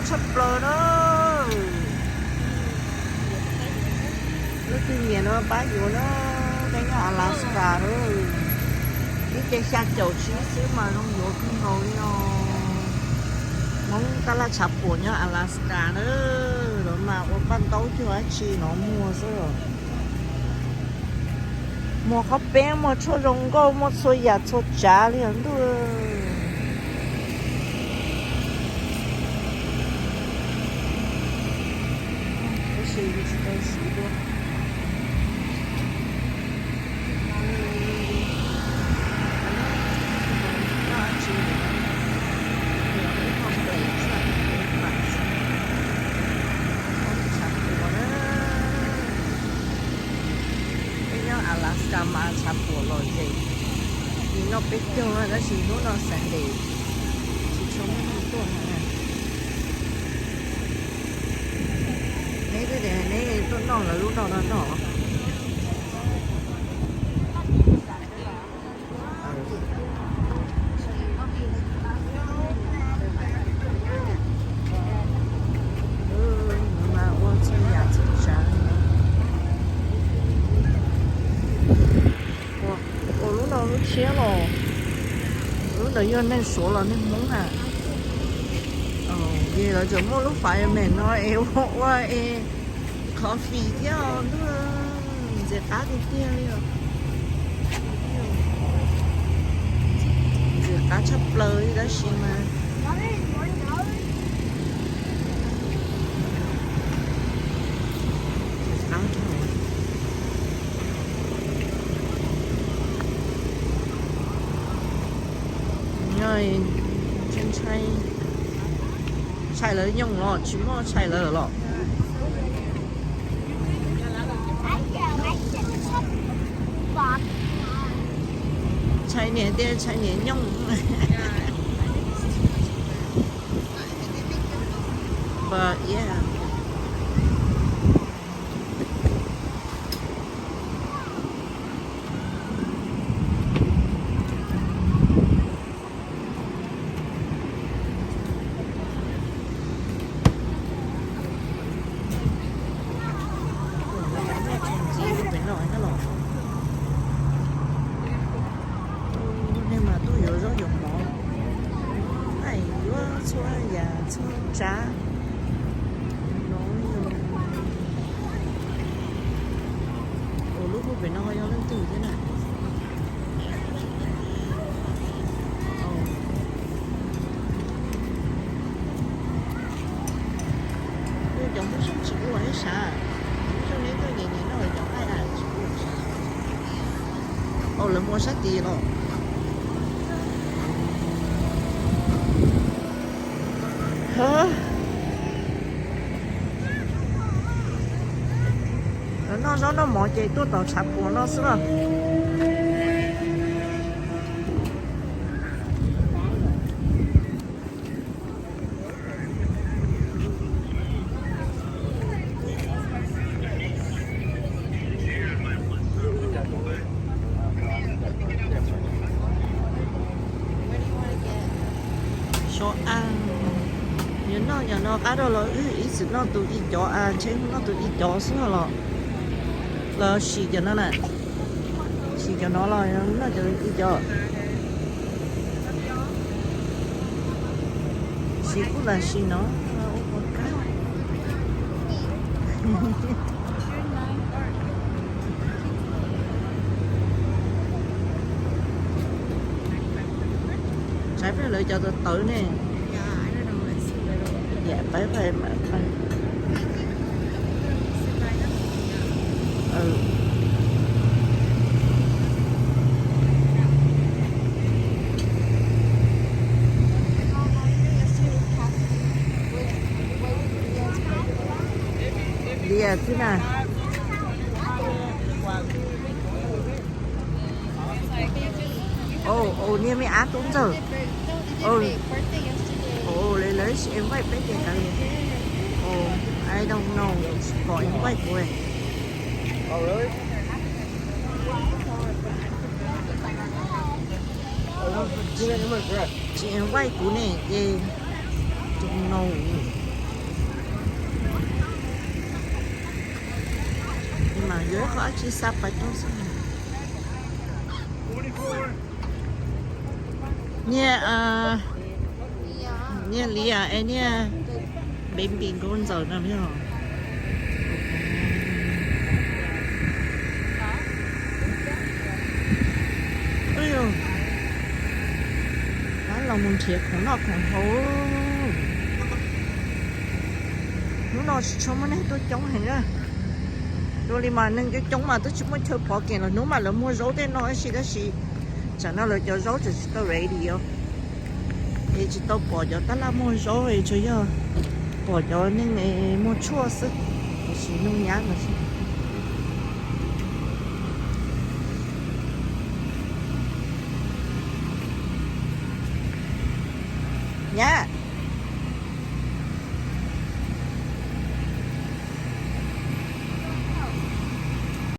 Tshaj plaws na. Leej twg nyiam no pab yuav na, peb nyob Alaska na. Ib ce xya caum tsib xwb mas zoo yuav kawg nkaus li os. Hmoob tab laj tshav puam nyob Alaska na, lawv mas ua paj ntaub cuag dab tsi no muag xwb. Muag qhov peeb, muag tshuaj zoo nkauj, muaj txhua yam txhua tsav li os ntuj. Tab sis tsis tau siv dua. Peb nyob Alaska mas tshav puam lom zem, nim no peb caug tab sis hnub no Sunday tsis tshua muaj neeg tuaj heev. Neb twb tias neb tuaj noj lawv lub noj no noj. Mas ua txhua yam txhua tsav li. Ua, ua lub no lub tshiab los, lub ntawd yog neeg Suav los neeg Hmoob na. Ces lawv tseem muaj lub fireman no es ua ua es coffee thiab os ntuj, ntxim qab tiag tiag li os. Ntxim qab tshaj plaws li tab sis mas ntshai lawv nyooj los tsis muaj ntshai lawv los. Ntshai niam tias ntshai niam nyooj. But yeah. Pem no los, nej mas tuaj yuav zaub yuav mov, hais yuav txhua yam txhua tsav no. Ua lub hub pem no yog leej twg thiab na? Cov Hmoob Xyooj tsis ua ib sab, Hmoob Xyooj neb tuaj nyiam nyiam noj cov nqaij a tsis ua ib sab. Au, lawv muaj sab tid los. Lawv noj zaub noj mov ces tuaj tom tshav puam no xwb los. Sov a, yog noj yog no qab rau los wb ib txwm noj tus ib cov a, ntshe noj tus ib cov xwb los. Los sim cov no na, sim cov no los noj cov ib cov. Sim kuj lam sim no. Saib peb lawv cov tawv tawv ne. Yam pab pab. Dias xwb na. Ồ, ồ, niag me ab tub ntxawg. Ồ, ồ, lawv, lawv invite peb tias kav liam. Ồ, I don't know, tsis pom invite kuv. Tsis invite kuv ne, es don't know. Qhov dab tsi xa pas rau xwb. Niag, niag Liam es niag Baby nkauj ntxawm no yog. Pab los mus nrhiav khoom noj khoom haus. Hnub no tsis tshua muaj neeg tuaj coob heev na. Dua li mas neeg coob coob mas twb tsis muaj chaw parking los hnub mas lawv muag zaub tej no tab sis, tab sis tsam no lawv cov zaub tseem tsis tau ready os. Es tsis tau pom cov tab laj muag zaub es tsuas yog pom cov neeg muag tshuaj xwb. Tiam sis nug nyab no xwb. Nyab,